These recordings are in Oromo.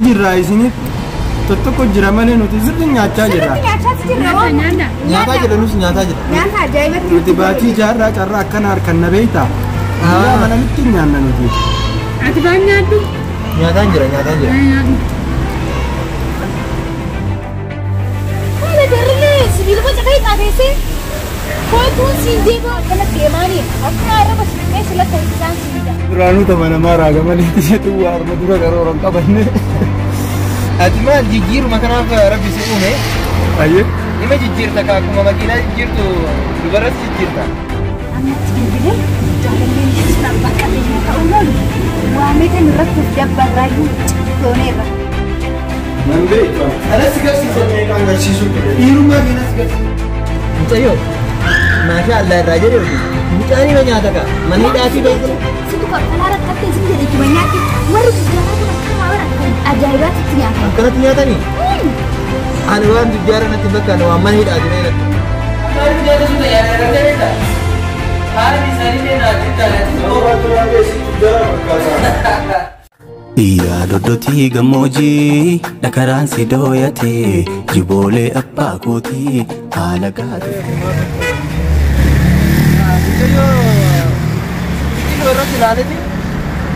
Jirra isiniif tokko jira malee nuti sirri nyaachaa jirra. Sirriitti nyaachaa jirra waan. Nyaataa jira nus nyaataa jira. Nyaata ajaa'ibatti. Nuti baatii jaarraa carraa akkana harkan na beektaa? Guyyaa mana nutti nyaanna nuti. Ati baan nyaaddu? Nyaataan jira nyaataan jira. Nyaaddu. Haala darlee sibiiluma cafee qabeessee kootuun siin deebi'u akkanatti deemaanii akkuma arraba sibiilqee silatti isaan sibiila. Duraanuu tama namaa raaga malee ishee waa arma dura karoora hin qabanne. Ati maal jijjiiruma kanaaf rabbi si uume? Ayyee. Ima jijjiirta ka akkuma makiinaa jijjiirtu dubaras jijjiirta. Ammatti bilbilee jaalalleen ishee sun abbaa qabeenya ta'uu loolu waameetan irratti of dabbarraayyuu dooneerra. Nan beektu. Anas garsiisa Meeqaan garsiisuu ture. Dhiirummaa keenas garsiisuu. Mucayyoo maashaa Allah irraa jedhe hojii. Mucaan ima nyaata ka mana hidhaatii beeknu. Situ kaffalaa rakkattee isin jedhe ittuma nyaatti warri tujjaaraa kun akkana bara ajaa'ibaatti nyaatan. Akkanatti nyaatanii? Ani waan tujjaara natti hin fakkaanne waan mana hidhaati beekna. Maaliif nyaata sun tajaajila argatee beektaa? Haalli isaanii naatti taate. Yaa doddotii gammoojjii dhakaraan si dooyatee jiboolee abbaa kootii haala gaarii. Mucayyoo xixiqqoo irratti ilaaleti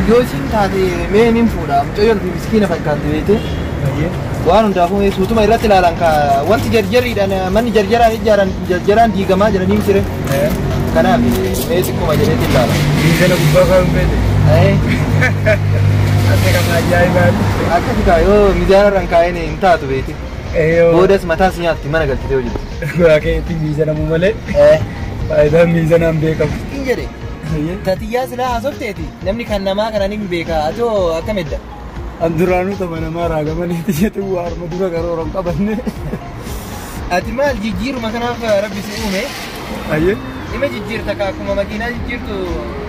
yoo isiin taate mee nin fuudha. Mucayyoon miskiina fakkaatti beekte. Waan hundaafuu suutuma irratti ilaalan ka wanti jarjariidhaan manni jarjaraan ijaaran jarjaraan diigamaa jiranii miti. Kanaaf mee xiqquma jedheetti ilaala. Miizana gubbaa kaa'uun feete. Ate kan ajaa'ibaati. Akkasi kaa yoo miizaana irra hin kaa'in hin taatu beekte. Boodas mataas nyaatti mana galchitee hojjetti. Dhugaa keetti miizanamuu malee faayidaan miizanaan beekamu. Hin jedhe. Tatiyyaa silaa haasofteeti namni kan namaa kana ni beeka atoo akkam edda. An duraanuu tama namaa raaga malee ishee waa arma dura karoora hin qabanne. Ati maal jijjiiruma kanaaf rabbi si uume? Ayyee. Ima jijjiirta ka akkuma makiinaa jijjiirtu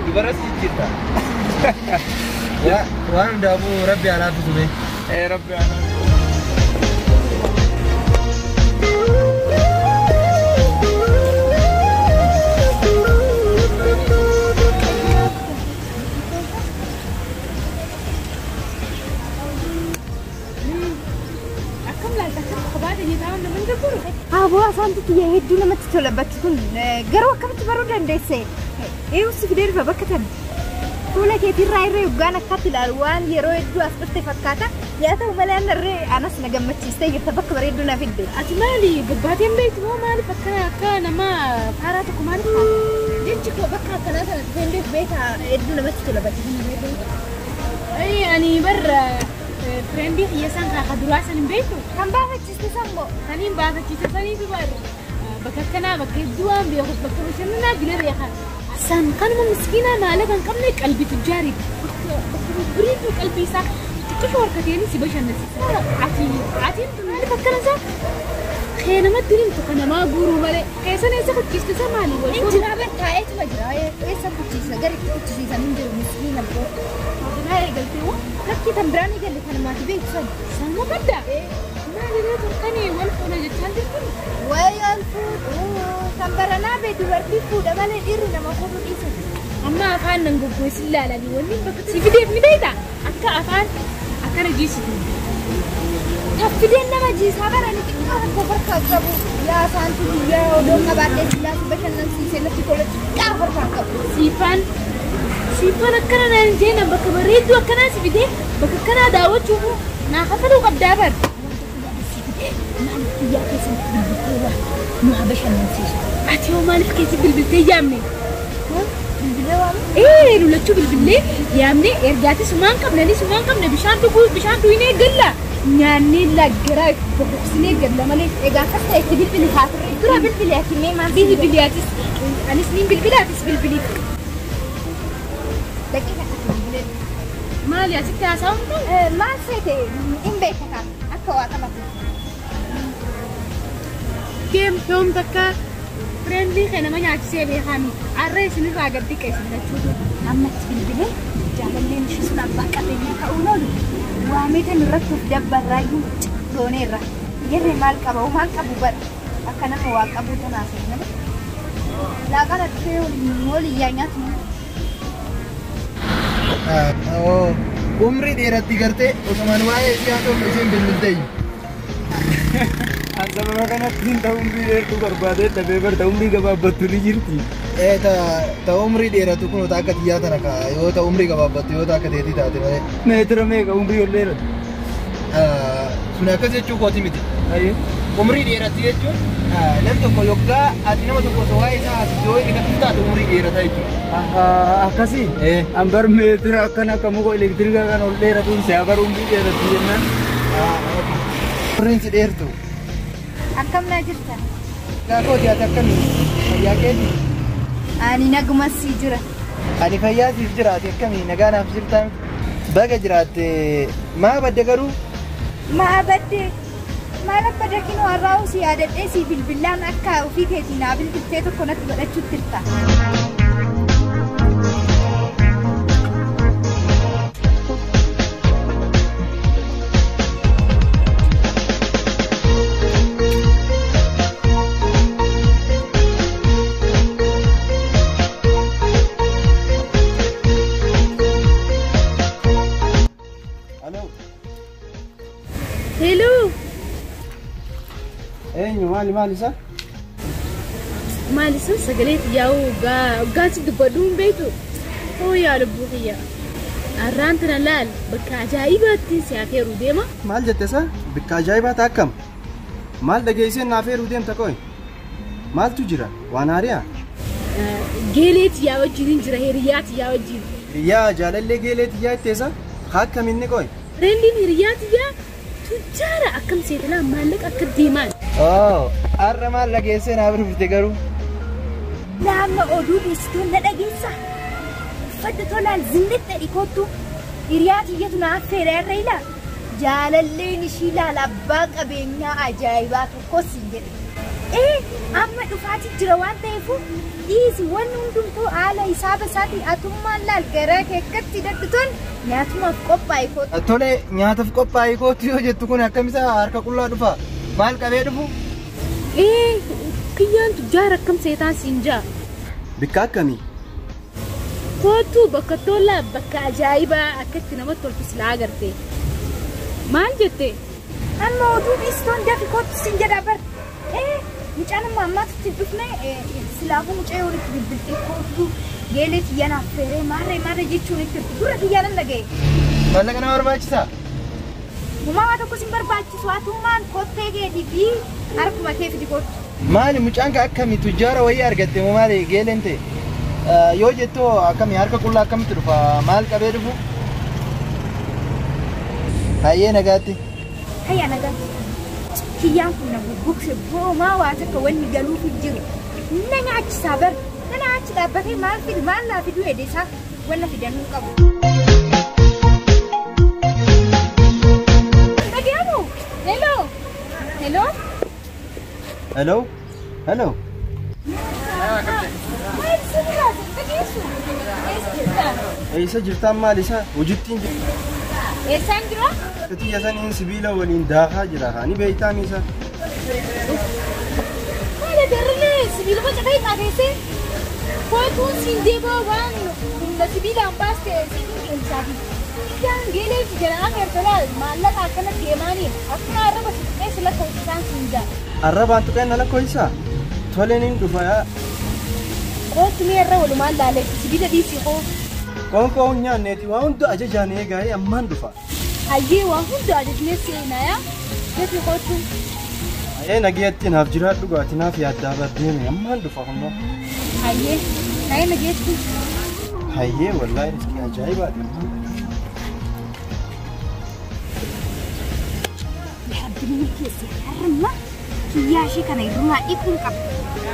dubaras jijjiirta. Waan hundaafuu rabbi haa laaffisu mee. Rabbi haa laaffisu. Akkam laalta akka kophaa ta'e taa'uun nama hin gabburu? Aboo asaantu kiyya hedduu namatti tola bakki kun garuu akkamitti baruu dandeesse? Eeyyuu si fidee dhufa bakka tana. Fuula keetirraa irree hoggaan akkatti ilaalu waan yeroo hedduu as dhufte fakkaata. Yaa ta'u malee anarree anas na gammachiistee jirta bakka bareedduu na fidde. Ati maali bobbaateen beektu moo maaliif akkana akka nama faaraa tokko maaliif taata? Jechi koo bakka akkanaa sana dhufee hin beeku beekaa hedduu namatti tola bakki kun bareedduu. Ani barra friendii kiyya san ka duraa san hin beektu. Kan baafachiiste san moo? Kaniin baafachiise saniitu barra bakka akkanaa bakka hedduu waan beekuuf bakka bashannanaa jira beekaa. San kanuma miskiinaa maallaqa hin qabne qalbii tujjaariiti. Bakka biriitu qalbii isaa xiqqishoo harkateen si bashannansiisa. Ati atiin tun maaliif akkana isaa? Kee namatti himtu kan namaa guuruu malee keessan eessa kuchiste isa maali? Hin jira bar taa'eetuma jira. Eessa kuchisiisa gara itti kuchisiisan hin jiru miskiina boo. Biraa eegaltee moo? Lakkii tan biraan eegalle kan maatii beektu san. Sanuma badda? Maali ree torkanii wal fuuna jechaan jirtu? Wayaan fuudhuu kan baranaa bee dubartii fuudha malee dhiirri nama fuudhuu dhiisan. Amma afaan nan goggoisin laalanii wanni bakka si fideef ni beektaa? Akka afaan akkana jiisitu. Taffideen nama jiisaa barani xiqqaa tokko harkaa qabu. Yaa saantu biyyaa odoo qabaadhee biyyaa si bashannansiisee natti tola xiqqaa harkaa qabu. Siifaan siifaan akkana naan jeenan bakka bareedduu akkanaa si fidee bakka akkanaa daawwachuuf naa kafaluu qabdaa bar. Maaliif biyyaa keessatti bilbiltee waa nu haa bashannansiisu? Ati hoo maaliif keessi bilbiltee yaamne? Bilbilee waamu? Ee lulachuu bilbillee yaamne ergaati sumaan qabne ni sumaan qabne bishaan dhuguu bishaan dhuginee galla nyaannee laggaraa boqoqsinee galla malee. Egaa akkas ta'e itti bilbili haa turre. Dura bilbili ati mee maal Biyyi biliyatis anis niin bilbilaatis bilbiliif. Daqiiqa ati bilbilee. Maali asitti haasa'uun ta'u? Maal seete hin beekta kaa akka waa qabate. Deem yoom takka friendly kee nama nyaachisee beekaami. Arree isinirraa gad diqqa isin lachuutu. Ammatti bilbilee jaalalleen ishee sun abbaa qabeenyaa ta'uu loolu waameetan irratti of dabbarraayyuu dooneerra. Jarri maal qaba maal qabu bara akka nama waa qabu tanaaf nama. Laaqana dhufee waliin yaa nyaatu. Umrii dheeratti gartee osumaan waa'ee siyaasa isheen bilbiltee. An sababa kanatti hin ta'u umrii dheertuu barbaadee dhabee barta umrii gabaabbattu ni jirti. Ta umrii dheeratu kun akka xiyyaa tana kaa yoo ta umrii gabaabbattu yoo ta akka teetii taate malee. Meetira meeqa umrii ol dheeratu? Sun akkas jechuu kooti miti. Umrii dheeratti jechuun nam tokko yoggaa ati nama tokko osoo waa'ee isaa haasofte yoo inni kan taate umrii dheerata jechuudha. Akkasii? An bar meetira akkana akka muka elektirikaa kan ol dheeratuun si'a bar umrii dheeratti jennaan. Umriin si dheertu. Akkam naa jirta? Kooti ati akkamii? Fayyaa keeti? Ani naguma si jira. Ani fayyaa siif jira ati akkamii? Nagaa naaf jirtaa? Baga jiraatte maa badde garuu? Maa badde? Maal abba dakinoo har'aa si yaadadhee si bilbilaan akka ofii keetii naa bilbiltee tokko natti godhachuutti jirta. Hello. Eenyu maali maali isa? Maali sun sagalee xiyyaa'uu waggaatti dubbadhu hin beektu. Hoo yaa lubbuu kiyya. Arraan tana laal bakka ajaa'ibaatti si afeeruu deema. Maal jette isa? Bakka ajaa'ibaatti akkam? Maal dhageesseen na afeeruu deemta qoy? Maaltu jira? Waan haariyaa? Geelee xiyyaa wajjin jira hiriyaa xiyyaa wajjin. Hiriyaa jaalallee geelee xiyyaa itteessa? Akkam inni qoy? Reendiin hiriyaa xiyyaa tujjaara akkam seetanaa maallaqa akka deemaan. Har'a maal dhageessee naa birfite garuu? Nama oduu dhiistuun na dhageessa. Uffadhu tolaan zinnitti dhikootu hiriyaa tiyyatu na affeera irra ilaa. Jaalalleen ishii ilaala abbaa qabeenyaa ajaa'ibaa tokkos hin jedhe. Amma dhufaatii jira waan ta'eef dhiisi wanni hundumtuu haala hisaaba isaatii atummaan laal gara keekkatti hidhadhutuun nyaatumaaf qophaa'e kootu. Tole nyaataaf qophaa'e kootu yoo jettu kun akkamisa harka qullaa dhufa? Maal qabee dhufu? Kiyyaan tujjaara akkam seetaan siin jaa. Bikka akkamii? Kootu bakka tolaa bakka ajaa'ibaa akkatti namatti toltu silaa agarte. Maal jette? Amma oduu dhiistuun dafi kootu siin jedha bar. Mucaan amma ammaatti dhufne silaafuu mucaa yoo itti bilbiltee kootu geelee xiyyaan affeeree maarree maarree jechuun itti dura xiyyaan dhaga'e. Maallaqa nama barbaachisaa? Uumamaa tokko sin barbaachisu hatummaan kottee keetii fi harkuma kee fidi kootu. Maali mucaan ka akkamii tujjaara wayii argatte moo maali geeleen ta'e? Yoo jettu akkamii harka qullaa akkamitti dhufa? Maal qabee dhufu? Hayyee nagaatti. Hayyaa nagaatti. Kiyyaan kun na gugugse boomaa waa takka wanni galuuf hin jiru. Na nyaachisaa bar. Mana achi dhaabbatee maal fidu maal naa fidu hedde isaa wanna fidanuu qabu. Dhaga'amu? Hello? Hello? Hello? Hello? Maal sirraa dhageessu? Eessa jirta? Eessa jirtaan maal isa? Hojittiin jirta. Eessaan jira? Xiyya saniin sibiila waliin daakaa jira. Ani beektaan isa. Maal darree sibiila boca ta'e xaafeessee? Kootuun siin deemaa waan humna sibiilaan baaste siin qeensaati. Kiyyaan geelee jala afeertolaa maallaqa akkana deemaanii akkuma arraba si tuqeessu lakkoofsisaan siin jaa. Arrabaan tuqeen na lakkoofsisaa? Toleen hin dhufa yaa. Kootu mee irra walumaan laalee sibiila dhiisii koo. Qoonqoo hin nyaanneeti waa hunda ajajaan eegaa'ee ammaan dhufa. Hayyee waa hunda ajajnee seenaa yaa. Gafi kootu. Hayyee nageetti naaf jiraadhu gaati naaf yaaddaa bardeeme ammaan dhufa kunoo. Hayyee hayyee nageetti. Hayyee wallaahi riskii ajaa'ibaati. Yaabbiin keessa harma kiyyaa ishee kana irrumaa dhiquun qaba.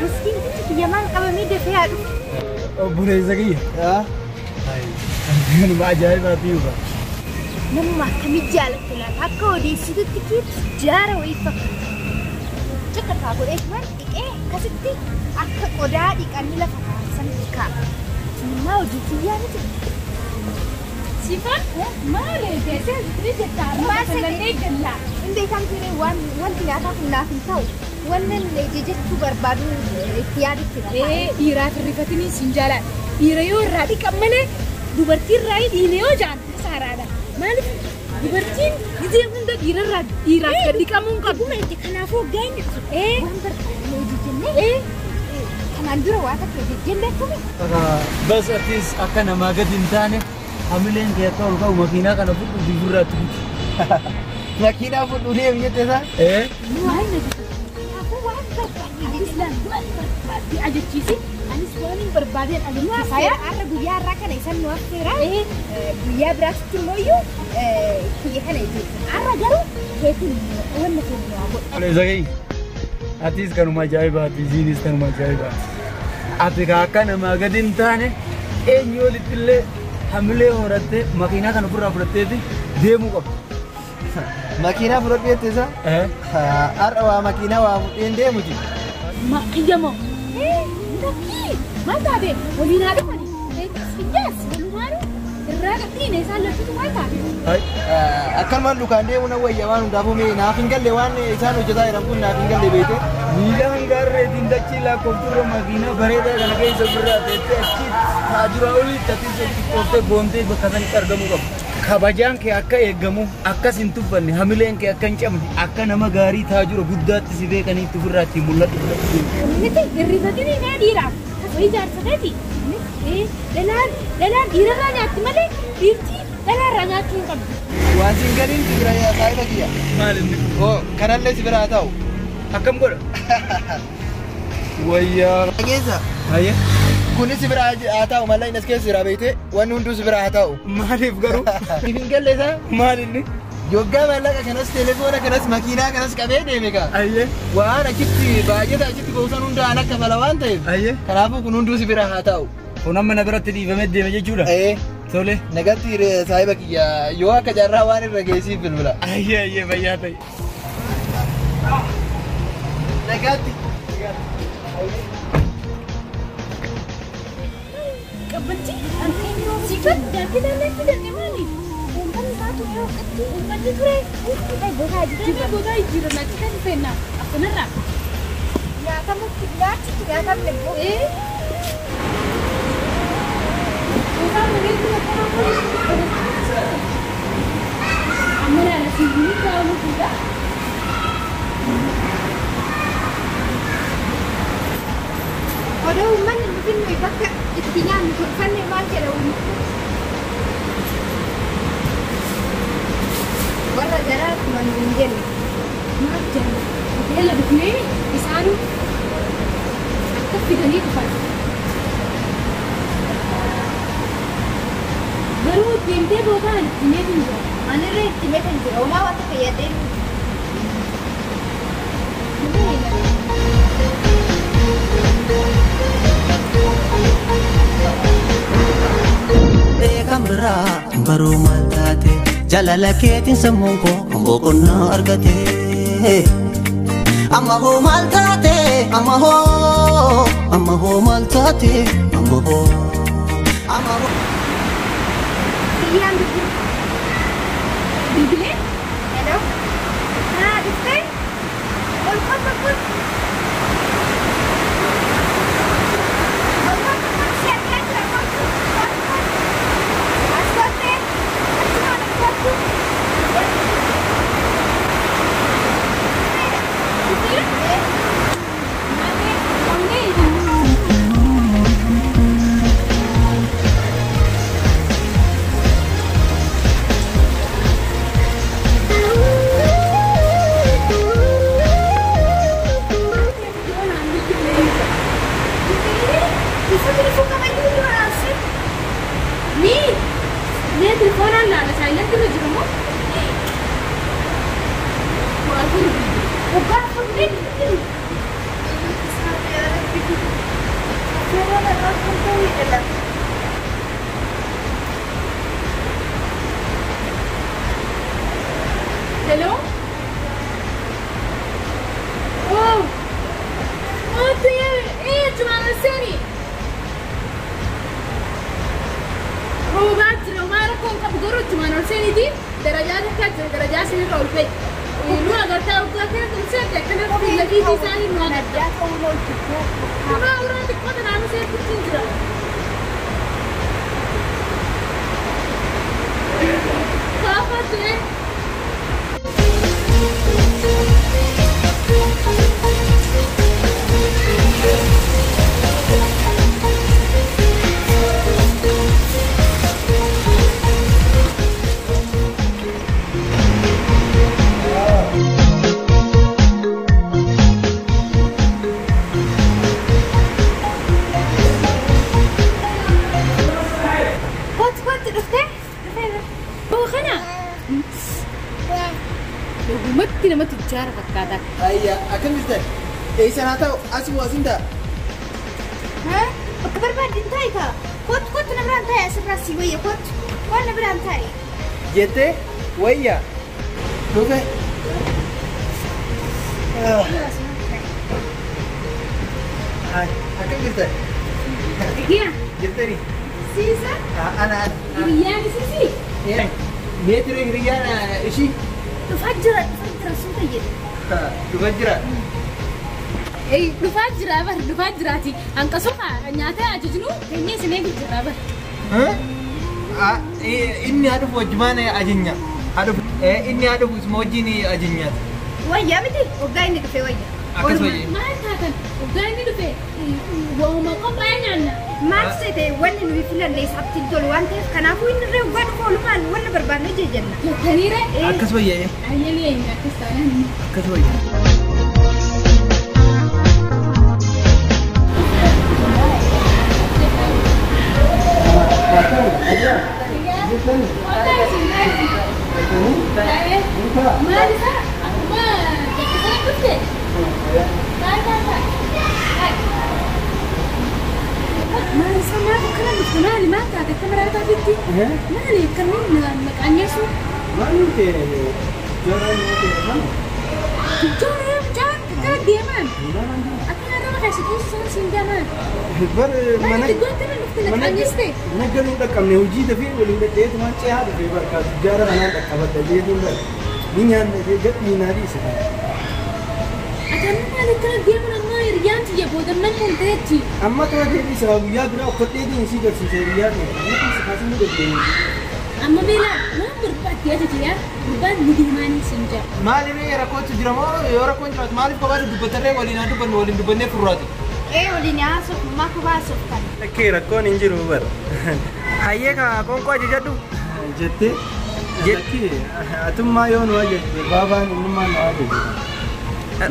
Miskiin kiyya maal qabamee dafee haa dhufu. Obboleessa kiyya. Kanuma ajaa'ibaati yuuba. Namuma akkamii jaalattu laata akka odeessitutti kiitu jaara wayii fakkaata. Caqataa godhee turan dhiqee akkasitti akka qodaa dhiqanii lafa kaa'an kaa'a. Maa hojii kiyyaa miti. Sifan maal eeggate ni jettaa Maal bashannanee galla. Hin beekamtu waan wanti nyaataa kun naaf hin ta'u. Wannan jechuu barbaadu itti yaadutti jira. Dhiiraaf hirrifatanii siin jaaladha. Dhiira yoo irraa dhiqan malee dubartii irraa dhiine yoo jaan saaraadha. Maaliif dubartiin gizee hunda dhiirarraa dhiiraaf gadi qabuu hin qabdu. Kanaafuu hoggaa inni dhufu waan barbaadne hojii jennee kanaan dura waa takka hojii beekame. Bas atis akka namaa gadi hin taane hamileen kee akka ol ka'u makiinaa kana fudhu bifurraatti buti. Makiinaa fudhu deemi jette isaa? Maal na jedhu? Kanaafuu waan barbaadne atis laal waan barbaadde ajachiisi. Anis waan hin barbaadeen ajachiisa. Har'a guyyaa har'aa kana isaan nu affeera. Guyyaa biraatti immoo iyyuu kiyya kana ijoollee. Har'a garuu keetiin wanna keenya waa godha. Zagay, atis kanuma ajaa'ibaati, isiinis kanuma ajaa'ibaati. Ati akka namaa gadi hin taane eenyu olitti illee hamilee horattee makiinaa kana ofirraa fudhatteeti deemuu qabdu. Makiinaa fudhadhu jette isaa? Har'a waa makiinaa waa fudheen deemuti. Kiyyamoo. Lakkii maal taate waliin haa dhufani. Kiyyaas walumaanuu irraa gadhiine isaan lachuutu maal taate. Akkanumaan lukaan deemu na wayya waan hundaafuu mee naaf hin galle waan isaan hojjetaa jiran kun naaf hin galle beekte. Miila hangaarreetiin dachii lakkoofturra makiinaa bareedaa kana keessa ofirraa teettee achi taajuraa olitti atis xiqqooftee boontee bakka sanitti argamuu qabdu. Kabajaan kee akka eegamu akkas hin tuffanne hamileen kee akka hin cabne akka nama gaarii taajura guddaatti si beekaniitti ofirraa ittiin mul'atu fudhatu. Miti hirrifatini mee dhiiraaf wayii jaarsa keeti. Dhalaan dhiirarraa nyaatti malee dhiirti dhalaarraa nyaachuu hin qabdu. Waan siin galiin si bira saayiba kiyya. Maal inni? Oo kanallee si bira haa ta'u. Akkam godha? Wayyaa. Dhageessa. Hayyee. Kunis si bira haa ta'u malee inni as keessa jira beekte wanni hunduu si bira haa ta'u. Maaliif garuu? Hin galle isaa? Maal inni? Yoggaa maallaqa kanas telefoona kanas makiinaa kanas qabee deeme kaa. Hayyee. Waan achitti baajata achitti boosan hundaan akka mala waan ta'eef. Hayyee. Kanaafuu kun hunduu si bira haa ta'u. Kun amma na biratti dhiifamee deeme jechuudha? Tole. Nagatti saayiba kiyya yoo akka carraa waan irra geessiif bilbila. Ayyee ayyee fayyaa ta'e. Nagatti. Qabbanti siifan jaartii laallee fidanne maali? Uummanni taatu yoo akkatti uummanni ture Gogaa jijjiirra. Gogaa jijjiirra naatti kan fenna akkanarraa. Nyaatamutti nyaachitti nyaatamne immoo. Gogaa bareedu akkana kun. Amma laala siifni kaa'amu fuudha. Odoo uummanni dhufin nuyi bakka itti nyaannu tolfanne maal jedha uummanni? Warra jaraa akkuma nu hin jenne. Maal jenna? Hoteela dhufnee isaanuu akka fidanii dhufan. Garuu deemtee bootaan itti meetu hin jiru. Anirra itti meetu hin jiru. Homaa waan tokko yaaddee Kan biraa baruu maal taate jaalala keetiin sammuun koo boqonnaa argate. Amma hoo maal taate amma hoo amma hoo maal taate amma hoo amma hoo. Kiyyaan bilbile. Bilbilee? Hello. Haa dhuftee? Ol kottu ol kottu. Ol kottu kottu si argaa jira kottu. Ol kottu. As kottee. Achumaan ol kottu. Hello? Oh! Oh, eh, cuma seni. Roobaa jira, maal rakkoon qabu garuu cuma seniiti darajaa takka jira, darajaa sinirra ol fa'i. Nu agartaa waggaa kana tumseette akkana lafiitii isaanii nu agartaa. Kunoo uraa xiqqoo tanaan seetti hin jira. Kottu. Dhugumatti nama tujjaara fakkaata. Ayya akkam jirtan? Eessa naa ta'u asii waasiin ta'a. Bakka barbaadde hin taa'i kaa. Kottu kottu na biraan taa'i asirraa si wayya kottu. Waan na biraan taa'i. Jettee wayya. Dhufe. Akkam jirtan? Yaa. Jirtani? Siisa? Ana ana. Hiriyyaan isiisi? Meetira hiriyyaan ishii. Dhufaa jira suuta jedhe. Dhufaa jira. Dhufaa jira bar dhufaa jiraati. Hanqasuma nyaata ajajnu keenyee isin eegu jira bar. Inni haa dhufu wajjumaan ajajna. Haa dhufu inni haa dhufu isuma wajjin ajajnyaata. Wayyaa miti waggaa inni dhufe wayya. Akkas wayya. Maal taatan waggaa inni dhufe waanuma qophaa'e nyaanna. Maal seete wanni nuyi filanne isaatti hin tolu waan ta'eef kanaafuu inni irree waggaa dhufu oolumaan wanna barbaanne jenna. Jettaniire. Akkas wayya. Ayyee akkas taanaan. Akkas wayya. Mana galuu dhaqqabne hojii dafee waliin dhadheetu waan ce'aa dhufee barkaa tujjaara kanaan dhaqqabadha jeetuun bara ni nyaanna jee gadhii naa dhiise. Ati maal akkana deemuun ammoo hiriyyaan tiyya booda nan mul'ateetti. Amma kana deebii isaa guyyaa biraa uffadheetiin isii garsiise hiriyyaan ta'e amma keessa kaasee ni dandeenye. Amma beelaa waan barbaadde ajaja yaa gurbaan ni deemaanii siin jira. Maaliif rakkootu jira moo yoo rakkoon jiraatu maaliif kophaa dubbatarree waliin haa dubbannu waliin dubbannee furraati. Waliin haasofnu maa kophaa haasoftan. Lakkee rakkoon hin jiru bara. Hayyee ka qoonqoo ajajadhu. Jettee lakkee atummaa yoo nu ajajje baabaan innummaa nu ajaje.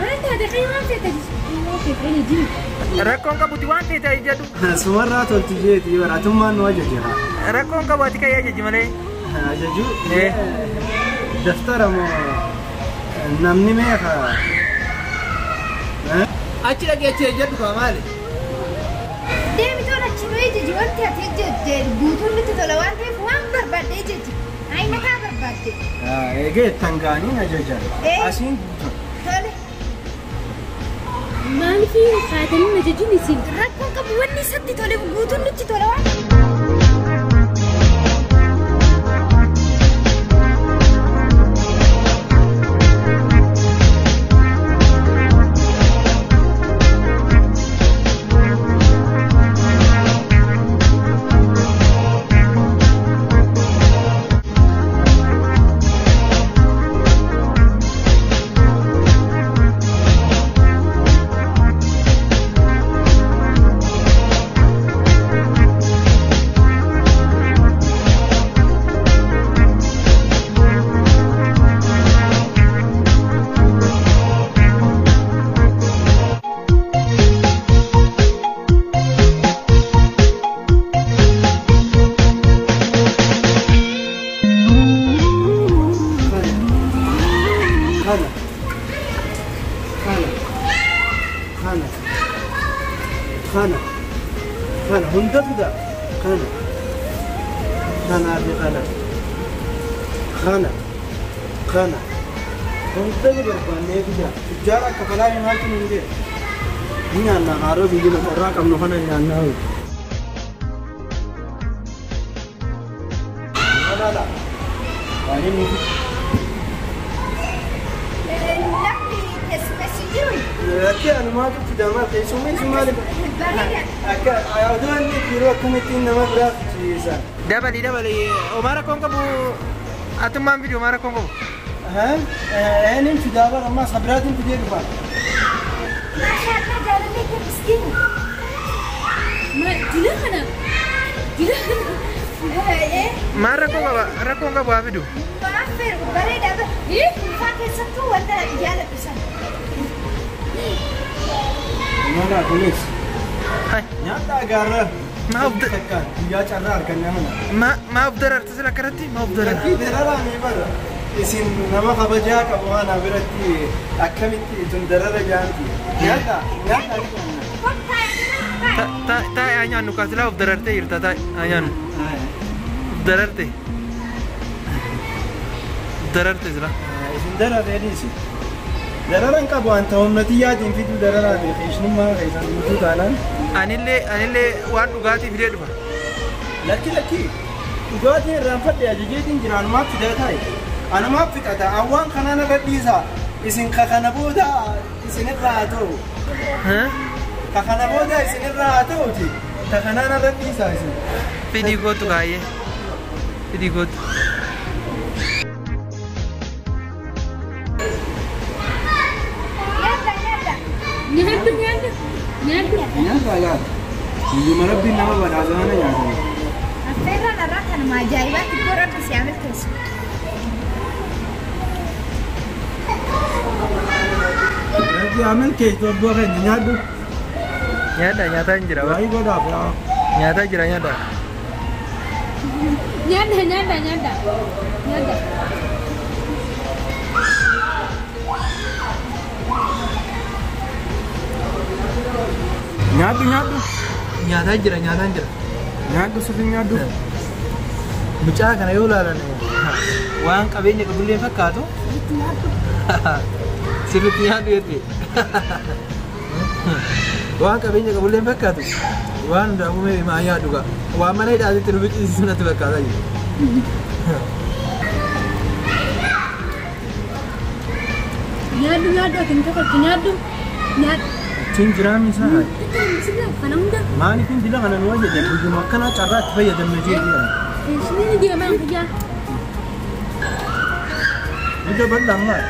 Maal taate kan waan feete jiru. Rakkoon qabuti waan feete ajajadhu. Sumarraa tolti jeeti bara atummaan nu ajaje. Rakkoon qabu ati kan ajaji malee. Ajaju daftara moo namni meeqa. Achi dhaqee achi ejjadhu kaa maali? Deemi tola achi nu ejjeji wanti ati ejjette guutuun nutti tola waan ta'eef waan barbaadde ejjeji. Ayina kaa barbaadde. Eegee tangaaniin ajajan. Asiin guutuun. Tole. Maaliif kaatanii ajajuun isin? Rakkoon qabu wanni isatti tole guutuun nutti tola waan. Kana kana hundatu da kana kana bi kana kana kana hundatu barbaannee fida tujjaara akka falaa hin haaltu hin jee ni nyaanna haaroo biyyi lafa irraa qabnu kana nyaannaa. Waan inni Lakkee anumaatu fidamaa keessummeessu maali? Akka odoo inni yeroo akkamittiin nama biraa fichiisa. Dabali dabali homaa rakkoon qabu Atummaan fiduu maa rakkoon qabu? Eenyuun fidaa bara ammaa sabiraatiin fidee dhufa. Maashaallah jaalallee kee miskiina. Dila kana. Dila kana. Maa rakkoon qaba? Rakkoon qabu haa fidu. Maaf bareedaa bara. Dhuunfaa keessattuu wanta jaaladhu sana. Mala kunis. Hai. Nyaata gaarra. Maaf Takkaan guyyaa carraa argannaa mana. Maaf dararta sila akkanatti maaf dararta. Lakkii dararaa ni bara. Isin nama kabajaa qabu waan biratti akkamitti tun darara jaanti. Nyaata nyaata. Taa'ee haa nyaannu kaasilaa of darartee jirta taa'ee haa nyaannu. Of dararte. Of dararte sila. Isin dararee dhiisi. Dararan qabu wanta humna xiyyaatiin fiduu dararaa fi qeeshnummaa keessan guutuu taanaan. Anillee waan dhugaatii fidee dhufa. Lakki lakki dhugaatiin irraanfadhe ajajeetiin jira anumaaf fidaa taa'e. Anumaaf fixata awwaan kanaan irra dhiisa. Isin kakana booda isinirraa haa ta'u. Kakana booda isinirraa haa ta'uti. Kakanaan irra dhiisa isin. Fidii gootu kaayyee. Fidii gootu. Nyaata nyaata. Nyaadhu nyaadhu. Nyaadhu. Nyaata yaada. Guyyuma rabbiin nama badhaasa mana nyaatan. Affeerraan irraa kanuma ajaa'ibaatti iddoo rabbi si haa milkeessu. Rabbi haa milkeessu abbaa keenya nyaadhu. Nyaata nyaataa hin jira. Waayii godhaaf yaa. Nyaataa jira nyaata. Nyaadha nyaadha nyaadha. Nyaadha. Nyaadhu nyaadhu. Nyaataa jira nyaataa jira. Nyaadhu sirrii nyaadhu. Mucaa kana yoo ilaalan waan qabeenya qabullee fakkaatu. Sirriitti nyaadhu jette. Waan qabeenya qabullee fakkaatu. Waan hundaafuu mee maa nyaadhu gaa. Waan mana hidhaatitti nu biqilchiisu natti fakkaata jiru. Nyaadhu nyaadhu ati hin tokkotti nyaadhu. Nyaadhu. Ittiin jiraan isaa. Kana hunda. Maaliif hin dila kana nu ajajan guyyuma akkanaa carraa itti fayyadamne jechuudha. Ishni deemaa guyyaa. Ni dabala ammaa.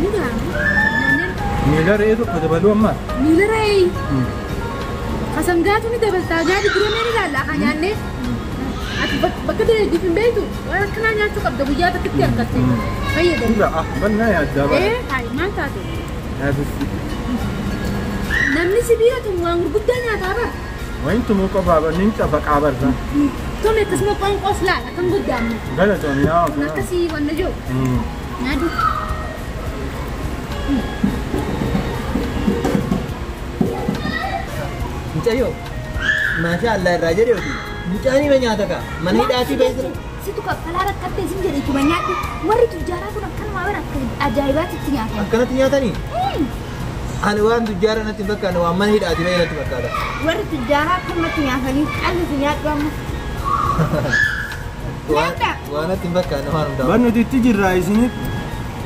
Ni deema. Miila re'ee tokko dabaluu ammaa. Miila re'ee. Kasangaatu ni dabaltaa gaarii dura mee ni ilaalla haa nyaannee. Ati bakka deebiif hin beektu waan akkanaa nyaachuu qabda guyyaa tokkotti argatte. Fayyadamu. Dura ah bannaa yaaddaa bara. Hayi maal taate? Yaadussi. Namni sibiila tun waan gurguddaa nyaataa bara. Wayin tumuu qofaa bannin cafaqaa barra. Tome akkasuma qoonqoos laal akkam guddaamne. Galatoon yaa Kun akkasii wanna jiru. Nyaadhu. Mucayyoo maashaa Allah irraa jedhe oti. Mucaan hima nyaata kaa. Mana hidhaatii bahee jira. Situ kaffalaa rakkattee isin jedhe ittuma nyaadhu. Warri tujjaaraa kun akkanumaa bara akka ajaa'ibaatti nyaatan. Akkanatti nyaatanii? Ani waan tujjaara natti hin fakkaanne waan mana hidhaatii bahee natti fakkaata. Warri tujjaaraa akkanumatti nyaatanii qal'isi nyaadhu amma. Waan natti hin fakkaanne waan hundaa'u. Waan nuti itti jirra isinitti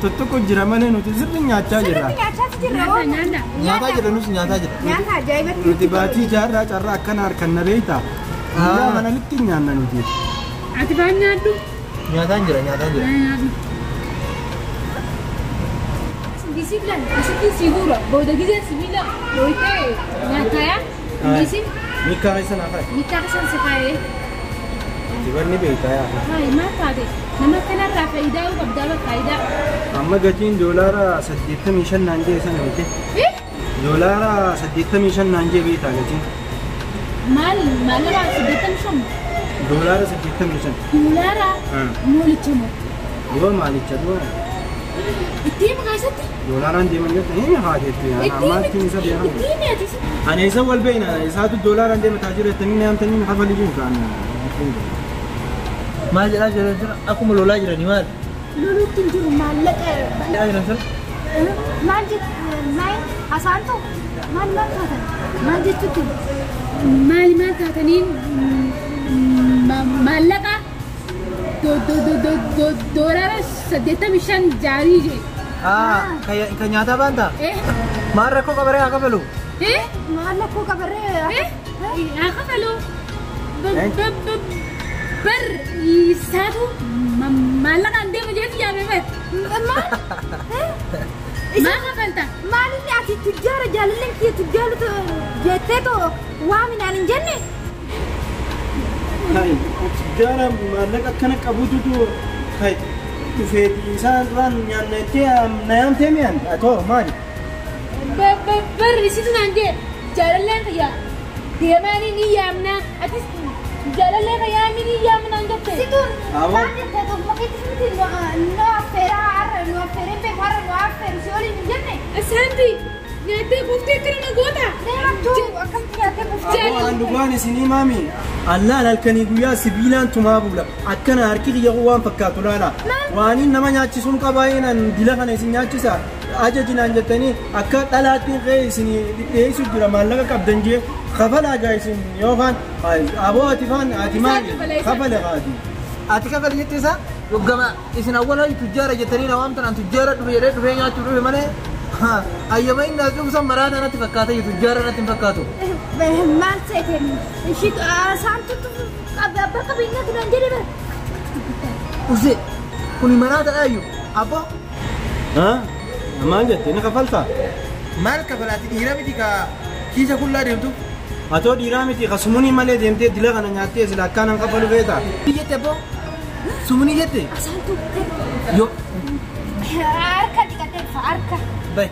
tuttuqu jira malee nuti sirri nyaachaa jirra. Sirriitti nyaachaa jirra hoo. Nyaadha. Nyaataa jira nus nyaataa jira. Nyaata ajaa'ibatti. Nuti baatii jaarraa carraa akkana harkan na beektaa. Guyyaa manalitti nyaanna nuti. Ati faan nyaadhu. Nyaataan jira nyaataan jira. Nyaadhu. Disiplin, disiplin siguro. Booda gisee sibiila dhoyitee nyaatayaa. Disiplin Miikkaa keessa naa fa'i. miidhaa keessan si kaa'ee. Dibanni beektaa yaa. Hayi maal taate? Nama kanarraa faayidaa yoo qabdaa bara faayidaa. Amma gatiin doolaara 85 naan jee sana miti. Doolaara 85 naan jee beektaa gatiin. Maal maallaqaa 85? Doolaara 85. Doolaara moolicha moo? Yoo maalicha du'a. Ittiin keessatti? Doolaaraan deeman jette hin haa jettu yaa. Amma ittiin isa deeman. Ittiin ati. Ani isa wal beekna isaatu doolaaraan deema taajira jettanii ni amtanii kafalii jiru kaan. Maal jedhaa jiran sirra akkuma lolaa jiranii maal? Loluutti hin jiru maallaqa. Jedhaa jiran sirra. Maal jettu maal haasaan ta'u maal maal taatan maal jechuutti Maali maal taataniin maallaqa doolaara 85 jaarii jee. Kan nyaataa baantaa? Maal rakkoo qabaree haa kafalu? Maal rakkoo qabaree? Haa kafalu. Bar isaatu Maallaqaan deema jeetu yaame bare. Maal? Maal kafalta? Maalinni ati tujjaara jaalalleen kiyya tujjaaru jettee too waa minaan hin jenne? Hai, tujjaara maallaqa akkana qabututu hai dhufeeti isaan irraan nyaanna jettee na yaamtee mi'aan atoo maali? Barri isitu naan jee jaalalleen kiyya deemaanii ni yaamna atis jaalallee kiyya yaamii ni yaamna jette. Situun maal jettee too makiitti miti nu affeeraa har'a nu affeereen beeku har'a nu affeeru si waliin hin jenne? Asaanti nyaattee kuftee akkana na goota. Deemtuu akkamitti nyaattee kuftee? Aboo an dhugaan isinii maami allaan halkanii guyyaa sibiilaan tumaa bula akkana harki kiyya waan fakkaatu laala waaniin nama nyaachisuun qabaayeen dila kana isin nyaachisa ajajinaan jettanii akka dhalaattiin qe'ee isin dhiyeessu jira maallaqa qabdan jee kafalaa gaa isin yookaan aboo ati faan ati maali kafale qaati. Ati kafali jette isaa yoggama isin awwala tujjaara jettanii na waamtan an tujjaara dhufe jedhee dhufee nyaachuu dhufe malee ayyama inni as dhufu san maraata natti fakkaata tujjaara natti hin fakkaatu. Maal seeteen ishii saamtutu abbaa qabeenyaatu naan jedhe bara. Usee kuni maraata dhaayyuu abboo. Maal jette ni kafaltaa? Maal kafalaati dhiira miti ka kiisa kullaa deemtu. Atoo dhiiraa miti ka sumunii malee deemtee dila kana nyaattee sila akkaan kafalu feeta. Jette abboo sumunii jette. Asaantu Yoo. Harka dhiqatee dhufa harka. Bay.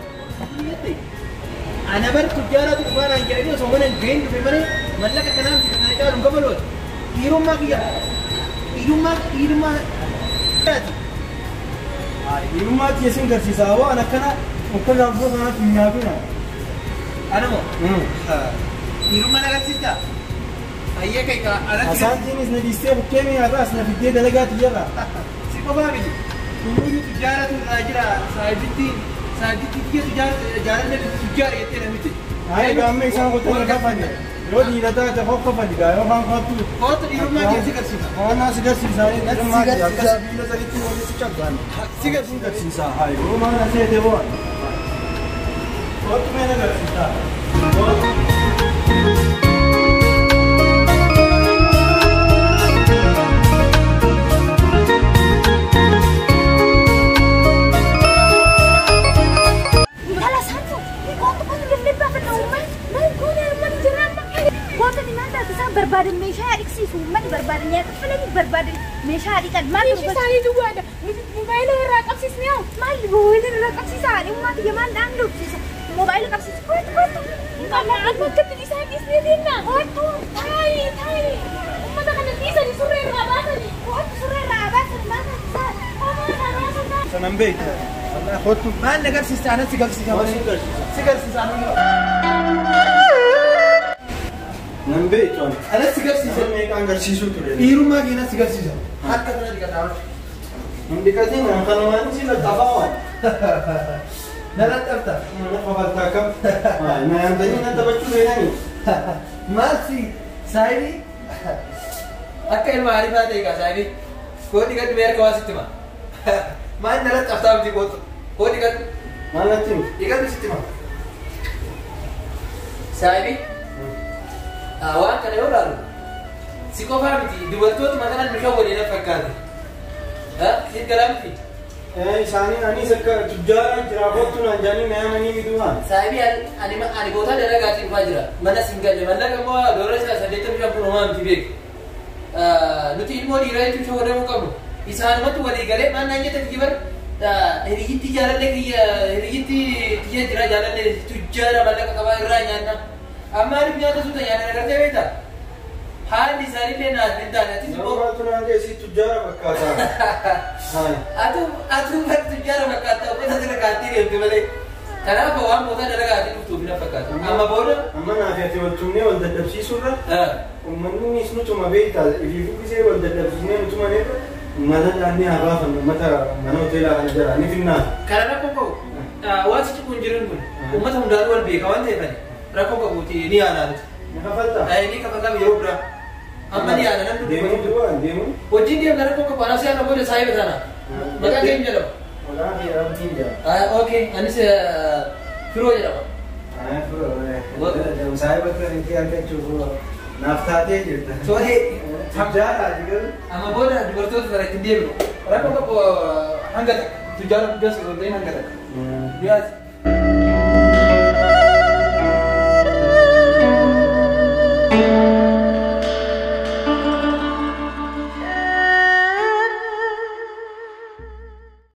Ana bar tujjaaratu dhufaa naan jedhanii osoo mana hin gahin dhufe malee mallaqa kanaa miti kana caalu hin kafalooti. Dhiirummaa kiyya. Dhiirummaa dhiirummaa. Dhiirummaa kiyya sin garsiisa waan akkana akka gaafuu kanaatti hin nyaatuna. Ana moo? Dhiirummaa na agarsiistaa? Ayyee kai ka anatti. Asaantiinis na dhiistee bukkee mi'a irraas na fiddee dalagaa tiyyarra. Si qofaa miti. Tumuyyuu tujjaaratu irraa jira saayibitti saayibitti kiyya tujjaara jaalallee tujjaara jettee namitti. Hayi gaamma isaan qotuu na kafale. Yoo dhiira taate kofali gaa yoo kaan kottu. Kottu dhiirummaa kiyya si garsiisa. Waan si garsiisa dhiirummaa kiyya akka sibiila sadiitti walitti si cabsaan. Si garsiisa hayi yoo maal aseete bo'an. Kottu mee na garsiisa. Kottu. Barbaadan meeshaa dhiqsiisu uummanni barbaadan nyaata filanii barbaadan meeshaa dhiqan maal Meeshaa isaanii duwwaadha. Moobaayila irraa qabsiisni haa? Maal moobaayila irraa qabsiisa? Uummata yamaan dhaan dhoofsisa. Moobaayila qabsiisu kootu kootu. Amma akkatti isaan dhiisnee deemna. Kootu. Taayi taayi. Uummata kana dhiisanii surree irraa baasanii. Kootu surree irraa baasanii maal taasisaa? Sanan beekta. Kootu. Maal na garsiista anatti garsiisa malee. Si garsiisa anatti. Nan beektu ani. Anatti garsiisa. Meeqaan garsiisuu ture. Dhiirummaa kee natti garsiisa. Harka kana dhiqataa. Hin dhiqatiin kanumaan si laxafaa waan. Na laxafta. Na kofaltaa kam. Na yaamtanii na taphachuu seenanii. Maal si saayibii akka ilma arifaa ta'e kaa saayibii koo dhiqadhu mee harka waa sitti hima. Maal na laxaftaa miti kootu koo dhiqadhu. Maal natti himi? Dhiqadhu sitti hima. Saayibii. Waan kana yoo ilaalu si qofaa miti dubartootuma kanan nu shawwadee na fakkaate. Si galaa miti? Isaanii anis akka tujjaara jira kottu naan jedhanii na yaamanii miidhuudhaan. Saayibii ani bootaa dalagaatiin dhufaa jira. Mana siin galle mallaqa immoo doora isaa 85 kun homaa miti beeku. Nuti ilmoo dhiiraa jechuun shawwadamuu qabnu. Isaanumatti walii galee maal naan jette tiyyi bara hiriyyitti jaalallee kiyya hiriyyitti tiyya jira jaalallee tujjaara mallaqa qabaa irraa nyaanna. Amma alif nyaata suuta nyaata agartee beektaa? Haalli isaaniillee naaf hin taane atis immoo. Maaltu naan jee si tujjaara fakkaata. Atuu bar tujjaara fakkaata uffata sirra kaattii deemte malee. Kanaaf waan booda dalagaatiin dhuftuuf na fakkaata. Amma booda. Amma naaf ati wal tumnee wal dadhabsiisuurra. Uummanni nutuma beektaa ifiifuu gisee wal dadhabsiisnee nutuma neerra mata dhaannee haa baafannu uummata mana hoteelaa kana jala ni finnaa. Kana rakkoo qabu waan si ciquun jiran kun uummata hundaanuu wal beeka waan ta'eef rakkoo qabuuti ni yaala nuti. Ni kafaltaa? Ni kafaltaa yeroo biraa. Amma ni yaala namni. Deemuu duwwaan deemuu. Hojiin deemna rakkoo qabu anaaf si'aan booda saayiba taana. Maqaan keenya jedhama. Maqaan kee Abdiin jedhama. Okay anis Firoo jedhama. Firoo. Saayiba kee argachuuf naaf taatee jirta. Tole. Tujjaara ati garuu. Amma booda dubartoota sana ittiin deemnu. Rakkoo qabu hanga takka. Tujjaara guddaas osoo hin ta'in hanga takka. Yaas.